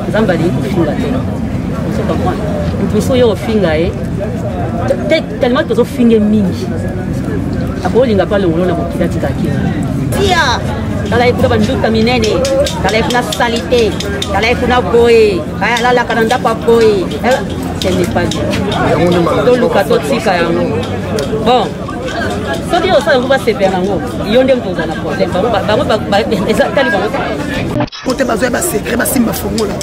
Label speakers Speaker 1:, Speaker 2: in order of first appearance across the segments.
Speaker 1: Nzambe alingi kofinga te, ozo comprendre? Moto mosusu oyo ofinga ye tellement tozofinge mingi, akolinga mpe alongolo na mokili, atika kini. Tia tala ye kuna, banduka minene, tala ye kuna, salite, tala ye kuna boye, alalaka na ndako ya boye. Ce n'est pas bien. Toluka totika yango. Bon, soki osala yango, basepela yango, yo nde moto ozala na problème. Bango etali bango te.
Speaker 2: Po te bazwa basecret, basimba fongola.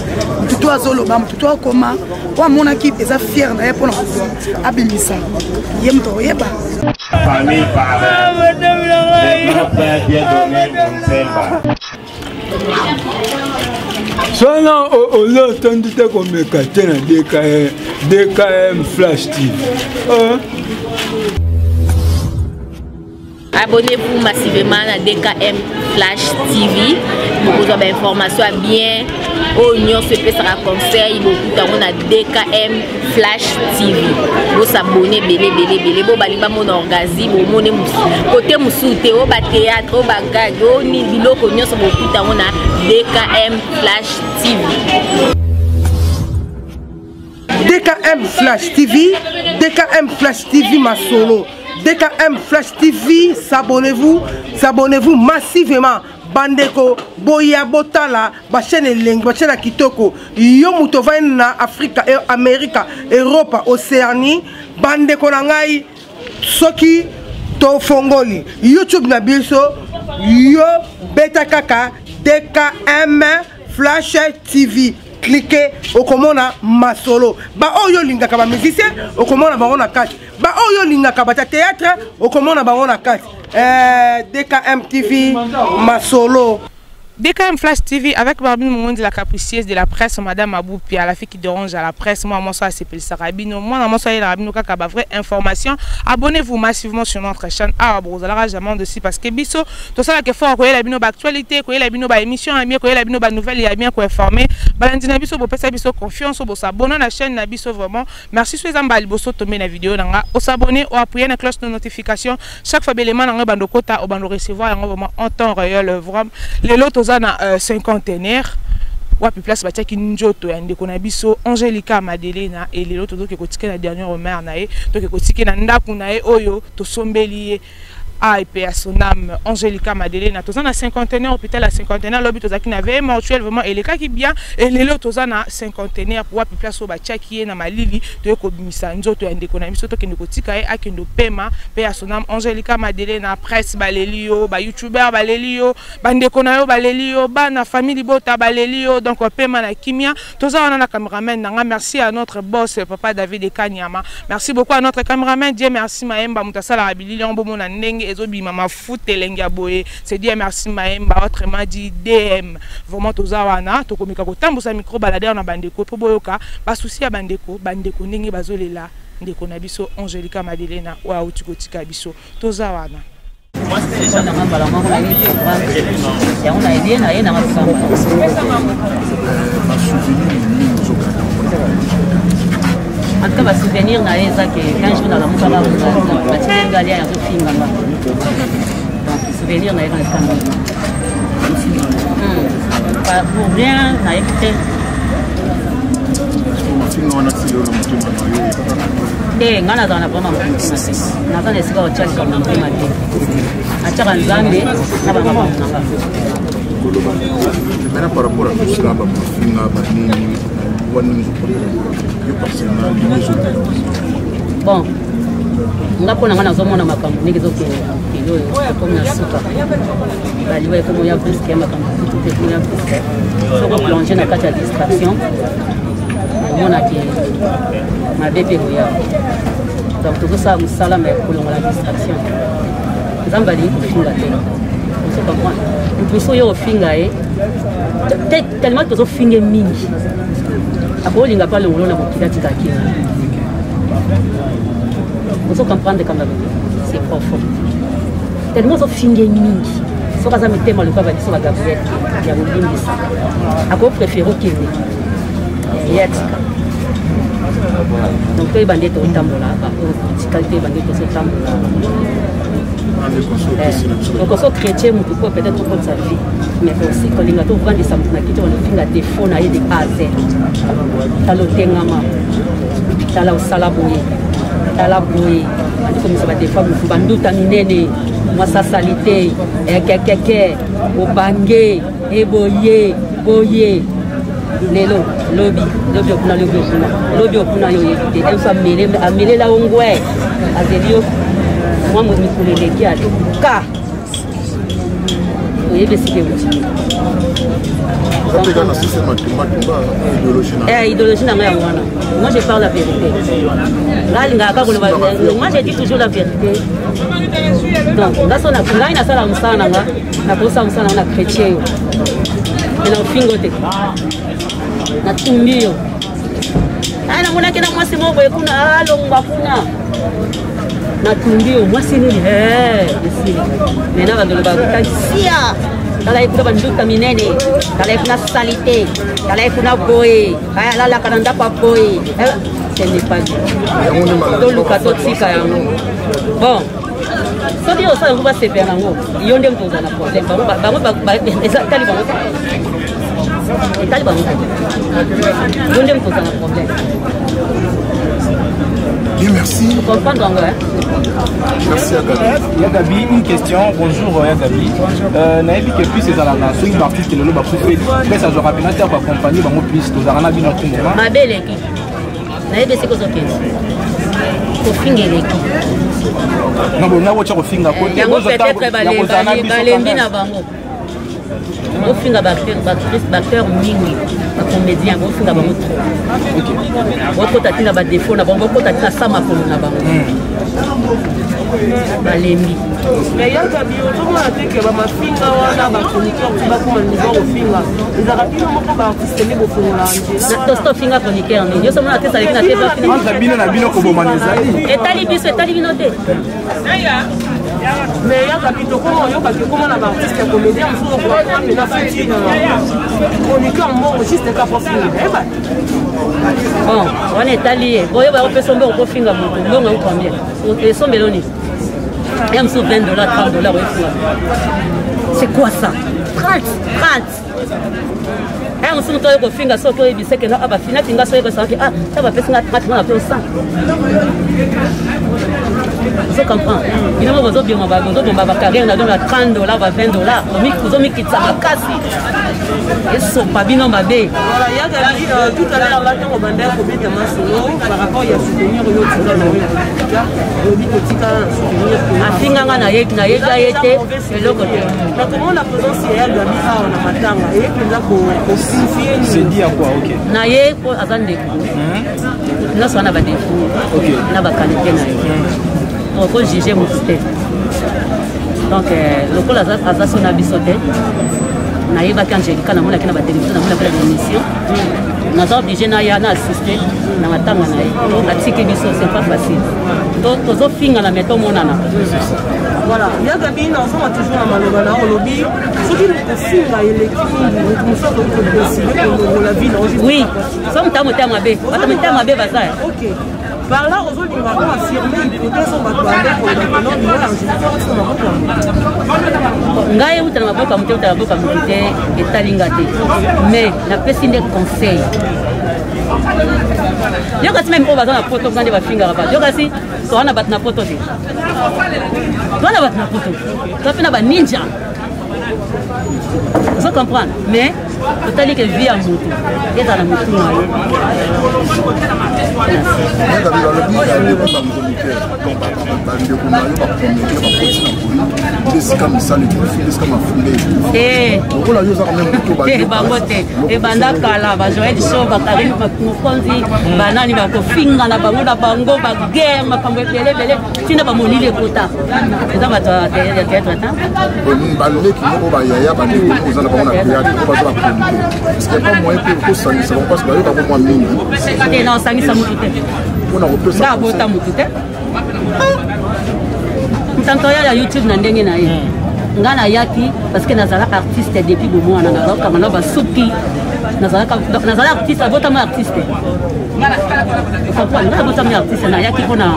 Speaker 2: Motu to azoloba, motu to akoma oyo amonaki eza fiere na ye mpona kozwa, abimisa ye, moto akoyeba.
Speaker 3: Famille par le grand-père Dieudonné Monzemba.
Speaker 4: Swana oza otondi te komeka te na DKM, DKM Flash TV.
Speaker 5: Abonnez-vous massivement à DKM Flash TV. Bokozwa ba information ya bien oyo nyonso epesaka conseil, bokuta yango na DKM Flash TV. Bosabone ebele ebele ebele. Bo balingi bamona orgazi, bomone kote mosusu te, oyo bathéâtre, oyo bagage, oyo nini, biloko nyonso bokuta yango na DKM Flash TV.
Speaker 2: DKM Flash TV, DKM Flash TV Masolo, DKM Flash TV, s'abonnez-vous, s'abonnez-vous massivement. Bandeko, boya botala, ba chaîne elengi, ba chaîne ya kitoko. Yo moto ovandi na Afrika, Amerika, Europa, Océanie, bandeko na ngai, soki tofongoli YouTube na biso, yo beta kaka DKM Flash TV, clique, okomona masolo. Baoyo olingaka bamusicien, okomona bango na kati. Baoyo olingaka bata théâtre, okomona bango na kati. DKM TV masolo.
Speaker 6: DKM Flash TV avec Barbine Mongondi, la capricieuse de la presse, Madame Aboupia, la fille qui dérange à la presse. Moi, moi, ça, c'est Rabino. Moi, moi, ça, Rabino, kaka, ba vraie information. Abonnez-vous massivement sur notre chaîne. Ah, bon, vous allez jamais dessus parce que biso, tout ça, que faut, la bino, ba actualité, la bino, ba émission, bien, la bino, ba nouvelle, il y a bien quoi informer. Balandina biso, bo pesa biso confiance, bo s'abonner à la chaîne, na biso vraiment. Merci, soyez en bas, boso tomber la vidéo, nanga. O s'abonner, o appuyer na cloche de notification. Chaque fois, élément, nanga, bando kota, o bando recevoir, yango vraiment en temps réel, vraiment. Lelo toza na cinquantenaire wapi place batiaki nzoto ya ndeko na biso Angelica Madelena. E lelo tozoke kotika na dernière honneur na ye, toke kotika na ndako na ye oyo tosombeli ye. A et à son âme Angelica Madelena. Toza na cinquantenaire, hôpital ya cinquantenaire. Lobi tozalaki na veille mortuaire, vraiment elekaki bien. E lelo toza na cinquantenaire wapi place oyo batiaki ye na malili. Toye kobimisa nzoto ya ndeko na biso, tokende kotika ye akende opema mpe. À son âme Angelica Madelena. Presse baleli yo, bayoutubeur baleli yo, bandeko na yo baleli yo, bana famille libota baleli yo. Donc pema na kimia. Toza wana na cameraman nanga. Merci à notre boss, papa David Ekanyama. Merci beaucoup à notre cameraman Dieu merci Maemba, moto asalaka bilili yango bomona ndenge ezobima mafuta elenge ya boye. C'est Dieu merci Maemba, autrement dit DM. Vraiment, toza wana, tokomika kotambusa micro baladeur na bandeko mpo boyoka basusi ya bandeko, bandeko ndenge bazolela ndeko na biso Angelica Madelena oyo auti kotika biso. Toza wana.
Speaker 1: Nanga mbala moko nayebi programme yango, nayebi na ye nanga kosamba.
Speaker 7: Basouvenir nini ozokata?
Speaker 1: En tout cas, basouvenir na ye eza ke un jour nalamukaka, batikeli nga lia, yazofinganga. Donc souvenir na ye kaka esanga pour rien, nayebi te.
Speaker 7: Mafinga wana ti lelo na motema na yo?
Speaker 1: Te, ngai nazala na vraiment motema te. Naza na esika kotia likambo na motema te. Atiaka Nzambe na bamakambo na nga.
Speaker 7: Koloba maintenant par rapport à tout cela, bamafinga banini wana, nini yo personnellement, ndenge ezokende?
Speaker 1: Bon, nga mpo na nga nazomona makambo ndenge ezokende na mokili oyo, ekomi na suka. Baliwa ekomi ya brusque, ya makambo kutu te ekomi ya brusque. Soki oplonge na kati ya distraction, omonaki mabe mpe koya. Donc tozosala mosala ma kolongola distraction. Nzambe alingi kofinga te, ozo comprendre? Moto mosusu oyo ofinga ye tellement tozofinge mingi, akolinga mpe alongolo na mokili, atika kini. Ozo comprendre? Kamba c'est profond. Tellement ozofinge mingi, soki aza mitema lokola babiso bagabriel ya kolimbisa, akopréféré okende, ye atika. Donc toyeba nde totambola, baotikali, toyeba nde tozotambola. Okoso chrétien, motu po peut-être okotisa vie. Mais aussi kolinga tovandisa moto na kiti wana ofinga défaut na ye de A à Z. Tala otengama, tala osala boye, tala boye, bandi komisa badéfaut motu, banduta minene, mwasi asali te, ekekeke, obange, eboye boye, lelo lobi lobi okuna, lobi okuna, lobi okuna, yo oyebi te. Biso amelela yo ngwe, azeli yo mwa mikolo eleki, ka oyebi esika euti. Idéologie na ngai yango wana. Moi, je parle la vérité. Ngai alingaka kaka koloba. Moi, je dis toujours la vérité. Donc nga so ngai nasala mosala na nga, nakosala mosala na nga na chrétien yo me na ofingo te, natumbi yo. Ai, namonaki na mwasi moko boye kuna, alongwa kuna, natumbi yo, mwasi nini esili. Maintenant bandolo bakotansia, tala ye kuna banduta minene, tala ye kuna salite, tala ye kuna boye, alalaka na ndako ya boye. Ce n'est pas bien. Toluka totika yango. Bon, soki osala yango, basepela nango, yo nde moto ozala na problème. Bango etali bango te, etali bango te, yo nde moto ozala na problème.
Speaker 7: Bien, merci.
Speaker 1: Comprendre yango, hein?
Speaker 7: Merci à Gabi.
Speaker 8: Ya Gabi, une question. Bonjour Ya Gabi. Nayebi ke plus ezalaka soki baartiste lelo bakufeli, presse azwaka mpena te koaccompagne bango, plus tozalaka na bino tout moment.
Speaker 1: Mabe eleki, nayebi esika ozokende, kofinga eleki.
Speaker 8: Non, bon, nakotya kofinga kote.
Speaker 1: Yango peut-être balembi na bango. Bofinga baacteur mingi, bacomédien, bofinga bango trop, bokota ntina badéfaut na bango, bokota ntina sa makolo na bango, balembi.
Speaker 2: Mais Ya Gabi, ozomona te ke bamafinga wana, bachroniqueur ti bakoma niveau kofinga, ezalaka bino moko baartiste nde bofongola nzela?
Speaker 1: Tofinga chroniqueur nini? Nyonso mona te, saleki na te.
Speaker 8: Entre bino na bino, kobomana ezali.
Speaker 1: Etali biso, etali bino te.
Speaker 2: Mais Ya Gabi, tokoma oyokaki okoma na baartiste ya comédien mosusu okoma mpena futi chroniqueur mbongo juste ka po finga, yeba.
Speaker 1: Bon, wana etali ye. Boyeba opesa mbongo kofinga moto, mbongo yango combien? Esombelo nini ya mosusu? 20 dollars, 30 dollars, oyefinga, c'est quoi ça? 30, 30 ya mosusu, moto oyo kofinga, soki oyebisa ke no bafinaki nga, so oyebisaki, ah, ta bapesi nga 30, nga na pe 100. Ozo comprendre? Bino mo bozobima, bozobomba bacarrière na bino na 30 dollars, ba 20 dollars, ozomikitisa makasi, esopa bino mabe.
Speaker 2: Voilà, Ya Gabi, tout à l'heure là, ntango bandaki kobeta masolo par rapport ya souvenir oyo otika na oyo olobi kotika souvenir.
Speaker 1: Afinganga, nayeba ye te, eloko te.
Speaker 2: Nakomona présence ya Ya Gabi awa na matanga eye mpenza kosignifie nini?
Speaker 8: C'est dit à quoi? Ok.
Speaker 1: Na ye po aza ndeko nyonso wana, badéfaut na baqualité na ye, okojuge motu te. Donc lokola aza so na biso te, nayebaki Angélika, namonaki na batelevizio, namonaki na baémission, naza obligé naya na assiste na matanga na ye. Atiki biso, c'est pas facile, tozofingana me tomonana.
Speaker 2: Voilà, Ya Gabi, nazonga toujours na maloba na olobi, soki kofinga eleki mingi, moto mosusu akoki kodécider kolongola vie na.
Speaker 1: Oui, so moto amotema mabe, bato mitema mabe baza.
Speaker 2: Ok, par là ozolinga ko affirmer hypothèse oyo bato bande koloba non, liwa ya Angélika otina maboko ya
Speaker 1: Ngai euta na maboko ya moto, euta na maboko ya moto te, etalinga te. Mais napesi nde conseil. Yo kasi, même oyo baza na poto kuna nde bafingaka bato. Yo kasi, toza na bato na poto te, toza na bato na poto, toza mpe na baninja, ozo comprendre? Mais totali ke vie ya motu ezala na motu na ye.
Speaker 7: Gabi, balobi bandeko bachroniqueur, donc bandeko na yo bacomédien bakoti na poli nde esika misala ekufi, nde esika mafunde ekufi. Lokola yo ozaka meme moto.
Speaker 1: Te, bango te, ebanda kala. Bajoel Show, bakarine Mokonzi, banani, bakofinga na bango na bango, baguerre, makambo ebele ebele, ntina bamolili ekota, eza bato ya théâtre ta.
Speaker 7: Baleki moko, bayaya, bandeko moko oza na bango na théâtre po baza bachroniqueur, parce que pas moyen mpe kosangisa bango, parce que bayokako mwa mingi.
Speaker 1: Te, na osangisa motu te.
Speaker 7: Mpona kopesa.
Speaker 1: Nga abota motu te. Ntanto ya YouTube na ndenge na ye, nga nayaki parce que nazala artiste depuis bomwana, nazalaka na basuki, nazala artiste, abotama artiste, comprendre? Nga abotami artiste, nayaki mpona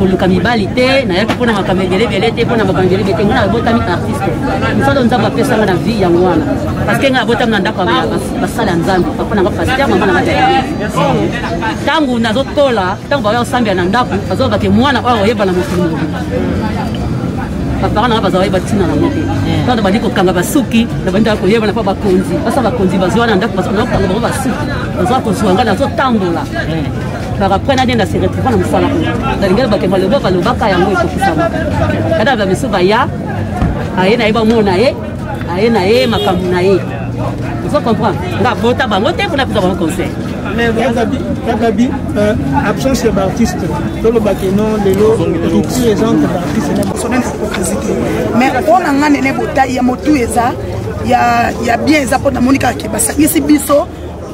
Speaker 1: Koluka mibali te, nayaki mpona makambo ebelebele te, mpona makambo ebelebele te. Ngai nabotami artiste, mosala Nzambe apesanga na vie yango wana, parce que ngai nabotami na ndako ya basala ya Nzambe. Papa nanga pasteur, mama nanga ntango nazokola, ntango baya kosambela na ndako, bazoloba ke mwana oyo oyebana mokili mobimba. Baparent nanga bazala bayeba ntina nango te. Ntango bandi kokanga basuki, na bandi koyebana mpo bakonzi basa bakonzi bazwa na ndako, bazokanga bango basuki, bazwa kozwa ngai nazotambola. Par après nade na se retrouva na mosala oyo nalingi alobake maloba balobaka yango ekokisama. Kada bamisu baya aye na ye, bamona ye aye na ye makambo na ye, ozo comprendre nga bota bango te mpona pesa bango conseil.
Speaker 9: Mais Gabi, absence ya baartiste, tolobaki non, lelo rupture eza entre baartiste na
Speaker 10: personnel, hypocrisie te. Mais mpo na nga, nene botai ya motu eza ya bien, eza mpo namoni kaka ke basangisi biso,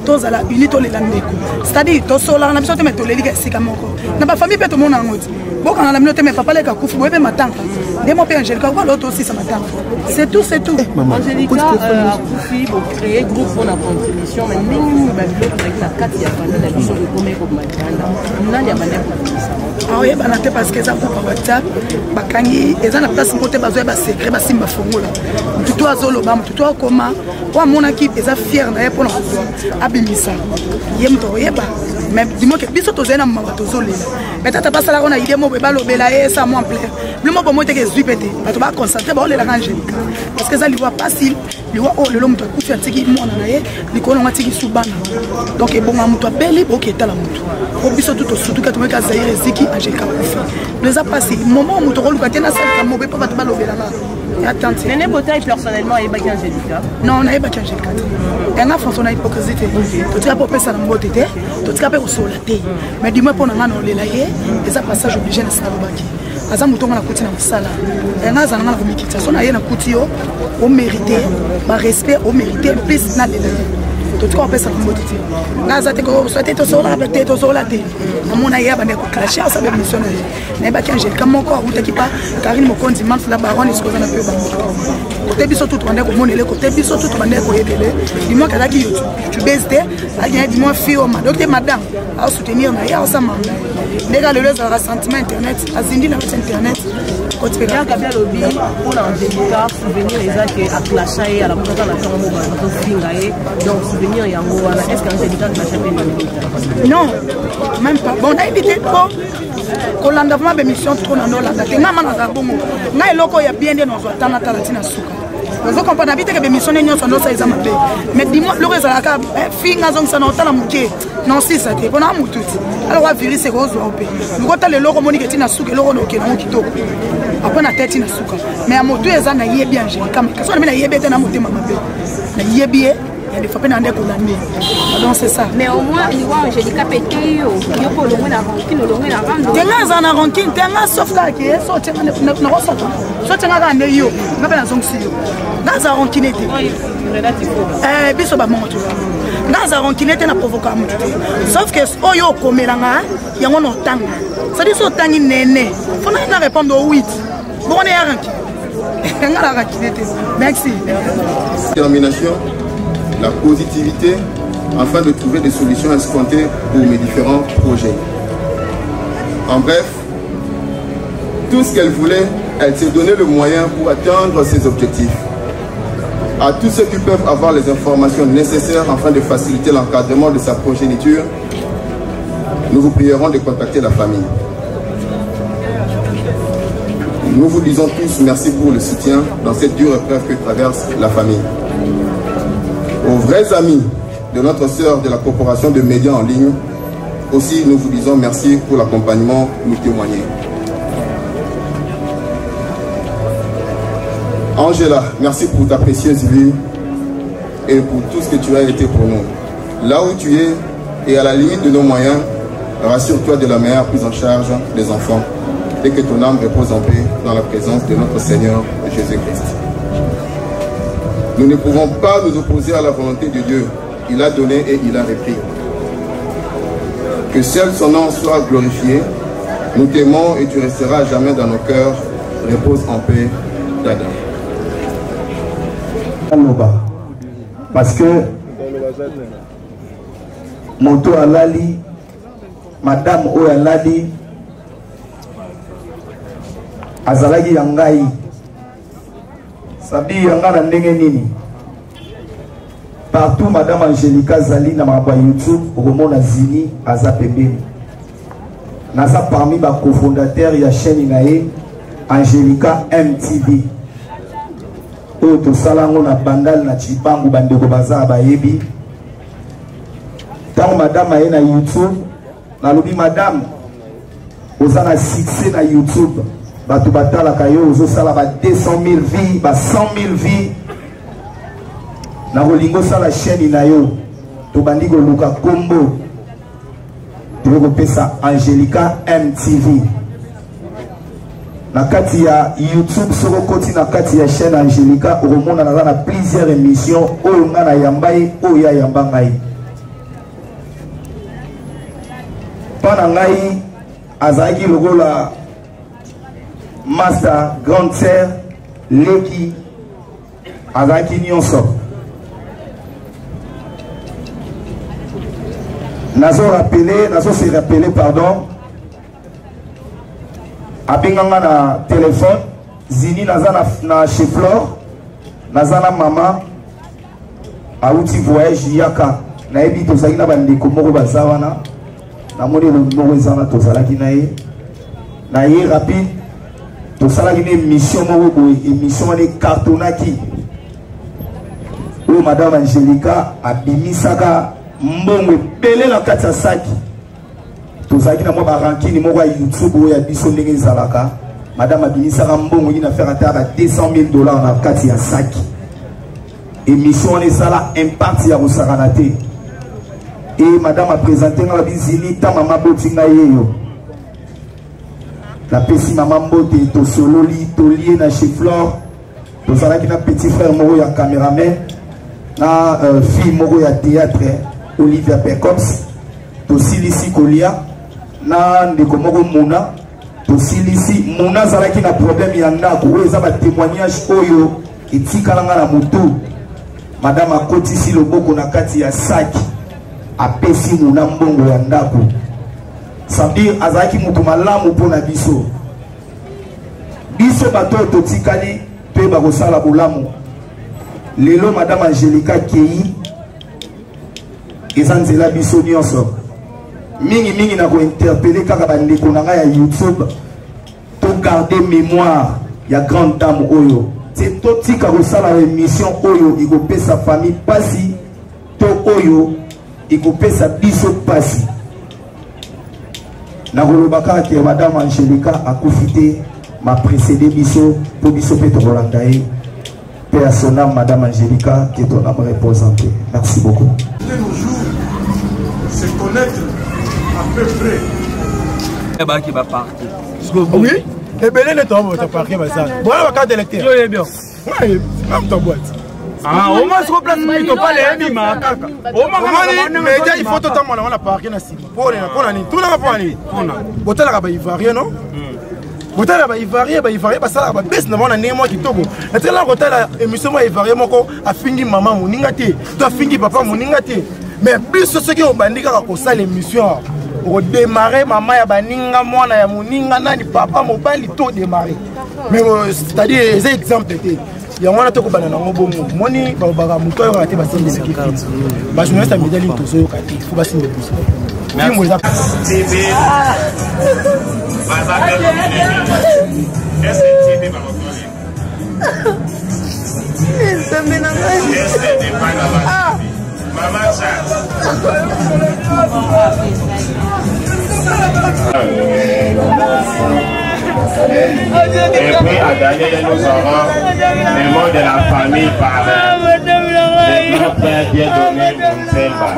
Speaker 10: tozala uni, tolela ndeko. C'est-à-dire tosolaka na biso te, me tolelika esika moko na bafamille mpe tomona yango ti bokanga na bino te. Me papa leka kufi boye mpe matanga nde mo mpe Angélika okalo tosisa matanga, c'est tout, c'est tout.
Speaker 2: Angélika akufi, bocréer groupe mpona contribution, mais ndenge nini babiloko ezalaki na kati ya famille na biso ekomi ekobima libanda? Nani abandaki kobimisa?
Speaker 10: Aoyebana te, parce que eza groupe ya WhatsApp bakangi, eza na place moko te bazoya basecret, basimba fongola. Motu to azoloba, motu to akoma po amonaki eza fiere na ye mpona kozwa abimisa ye, moto akoyeba. Mais du ke biso tozali na mawa, tozolela. Mais tata basalaka na idée moko balobela ye esa mwa ampleur bino moko bomoi teke ezwi mpe te. Bato baconcentre baolelaka Angélika parce que eza liwa pasi, liwa oyo lelo moto akufi, atiki mwana na ye likolo nango, atiki su bana. Donc ebonga moto abeli, boke etala moto po biso tu tosutuka, tomoki Zaire eziki, Angélika akufi. Donc eza pasi moment moto okoluka te nasalika mobe mpo bato balobelanga ya tante.
Speaker 2: Nene Botaï personnellement ayebaki Angélika?
Speaker 10: Non, nayebaki Angélika te. Yanga François na hypocrisie te, totika mpe opesa na mbote te, totika mpe kosola te. Mais du moins mpo na ngai na olela ye, eza passage obligé. Na sika alobaki aza moto nga nakuti na mosala yanga, aza nanga na komikitisa. So na ye nakuti yo, omérite barespect, omérite plus nalela ye. Totika kopesa na mbote te, nga aza te kosoa te, tosola te, tosola te. Namona ye abanda koclashe, asala émission na ye. Nayebaki Angélika moko awutaki pa Karine Mokonzi Mams la baronne, esiko aza na mpe bango kote biso tu tobandaki komonele, kote biso tu tobandaki koyebele. Du moins azalaki youtubeuse te, azalaki na du moins fille oyo madoki te, madame aosoutenir na ye, aosama na ye. Ndenge lelo ezalaka sentiment internet, azindi na kati internet.
Speaker 2: Gabi alobi mpona Angélika, souvenir eza ke aclasha ye, alamukaka na ntango moko bazofinga ye. Donc souvenir yango wana, est ce que Angélika aclasha mpe Nene?
Speaker 10: Non, même pas. Bon, nayebi te po kolanda vraiment bémission trop na ndolanda te. Ngai ma nazala bongo, ngai eloko ya bien nde nazwa tana tala ntina suka. Ozo comprendre abi teke bémission nde nyonso ndosa eza mabe. Mais dimo loko ezalaka finga, azongisa na otala moke na osisa te mpona motu ti alors wa virus ekozwa mpe luko otala eloko omonike ntina suka, eloko na okende yango kitoko apres na te ntina suka. Mais ya motu eza nayebi Angélika, kasi wana mpe nayebi ete na motema mabe nayebi ye ya des fois mpe na nde kolande. Donc c'est ça.
Speaker 5: Mais au moins liwa Angélika mpe te, yo yo mpe olongwe na rancune, olongwe na rando?
Speaker 10: Te, nga aza na rancune te. Nga sauf kaka ke so otienga nakosaka, so otienga kaka nde yo, nga mpe nazongisi yo. Nga aza rancune te. Biso bamongo toza, nga aza rancune te, na provoka motu te, sauf que oyo okomelanga yango na otanga, c'est-à-dire so otangi nene fona na répondre o 8 bongo ne ya rancune, nga na rancune te. Merci.
Speaker 7: Détermination, la positivité, afin de trouver des solutions escomptées pour mes différents projets. En bref, tout ce qu'elle voulait, elle s'est donné le moyen pour atteindre ses objectifs. À tous ceux qui peuvent avoir les informations nécessaires afin de faciliter l'encadrement de sa progéniture, nous vous prierons de contacter la famille. Nous vous disons tous merci pour le soutien dans cette dure épreuve que traverse la famille. Aux vrais amis de notre sœur de la corporation de médias en ligne, aussi nous vous disons merci pour l'accompagnement nous témoignez. Angela, merci pour ta précieuse vie et pour tout ce que tu as été pour nous. Là où tu es et à la limite de nos moyens, rassure-toi de la meilleure prise en charge des enfants et que ton âme repose en paix dans la présence de notre Seigneur Jésus-Christ. Nous ne pouvons pas nous opposer à la volonté de Dieu. Il a donné et il a repris. Que seul son nom soit glorifié. Nous t'aimons et tu resteras jamais dans nos cœurs. Repose en paix, Dada.
Speaker 11: Parce que moto alali, madame oyo alali. Azalaki ya ngai. Sabi ya ngai na ndenge nini? Partout Madame Angelica azali na makambo ya YouTube, okomona Zini aza pembeni. Naza parmi ba cofondateurs ya chaîne na ye Angelica MTV. Oyo tosala yango na Bandal na Tshibangu, bandeko baza bayebi. Ntango madame aye na YouTube, nalobi madame, oza na succès na YouTube, bato batalaka yo, ozosala ba 200 000 vues, ba 100 000 vues. Nakolinga osala chaîne na yo. Tobandi koluka kombo, toyei kopesa Angelica MTV na kati ya YouTube. Soki okoti na kati ya chaîne Angelica, okomona naza na plusieurs émissions oyo nga nayamba ye, oyo ayamba ngai. Mpa na ngai azalaki lokola master, grande sœur, leki, azalaki nyonso. Nazo rappeler, nazo se rappeler, pardon, abenganga na téléphone, Zini, naza na chez Flore, naza na mama awuti voyage, yaka. Nayebi tozalaki na bandeko moko baza wana, namoni elongi moko eza wana, tozalaki na ye na ye rapide, tosalaki na émission moko boye, émission wana ekartonaki, oyo madame Angelica abimisaka mbongo ebele na kati ya saki. Tozalaki na mwa barankini moko ya YouTube oyo ya biso ndenge ezalaka, madame abimisaka mbongo ye na faire ata ba 200 000 dollars na kati ya saki. Émission wana esala impact ya kosakana te. E madame apresente nga, babizini ta mama boti ngai yeyo, napesi mama mbote, tosololi, tolie na chez Flore. Tozalaki na petit frère moko ya cameraman na fille moko ya théâtre, Olivia Pecops. Tosilisi kolia na ndeko moko Muna, tosilisi. Muna azalaki na problème ya ndako, oyo eza ba témoignage oyo etikalanga na motu. Madame akotisi loboko na kati ya saki, apesi Muna mbongo ya ndako. Ça veut dire azalaki motu malamu mpona biso. Biso bato oyo totikali mpe bakosala bolamu. Lelo madame Angelica kei, eza nzela biso nyonso. Mingimingi na kointerpele kaka bandeko na ngai ya YouTube, togarde mémoire ya grande dame oyo, te totika kosala émission oyo ekopesa famille pasi to oyo ekopesa biso pasi. Nakoloba kaka ke madame Angelica akufi te, ma précédé biso mpo biso mpe tokolanda ye. Paix à son âme, madame Angelica, que ton âme repose en paix. Merci beaucoup.
Speaker 12: De nos jours, c'est connaître à peu près.
Speaker 8: Baki ba parti.
Speaker 12: Oui, ebele nde toabota parke basala. Voilà ba carte d'électeur.
Speaker 8: Yo yebi.
Speaker 12: Ouais, même ta boîte.
Speaker 8: Ah, au moins siko place mito pale ebima kaka.
Speaker 12: Omoni média il faut totambola wana parke na nsima. Pona pona nini? Tunaka pona nini?
Speaker 8: Pona.
Speaker 12: Botalaka ba Ivoirien non? Botala ba Ivoirien, ba Ivoirien basalaka ba bese na bango na ndenge mwa kitoko. Natikala kotala émission mwa Ivoirien moko afingi mama moninga te, to afingi papa moninga te. Mais biso soki obandi kaka kosala émission, okodémarre mama ya baninga, mwana ya moninga, nani papa mobali, to démarre. Mais c'est-à-dire eza exemple te. Yango wana tokobanda nango bongo. Moni balobaka moto ayokaka te, basimbelaki film. Bajournaliste ya media nini tozoyoka te, fo basimbela biso. Film eza
Speaker 3: TV baza STV bakotoli.
Speaker 13: Nzambe na ngai.
Speaker 3: Mama Chat. Et puis à Daniel, nous aurons le mot de la famille par le grand-père Dieudonné Mounsemba.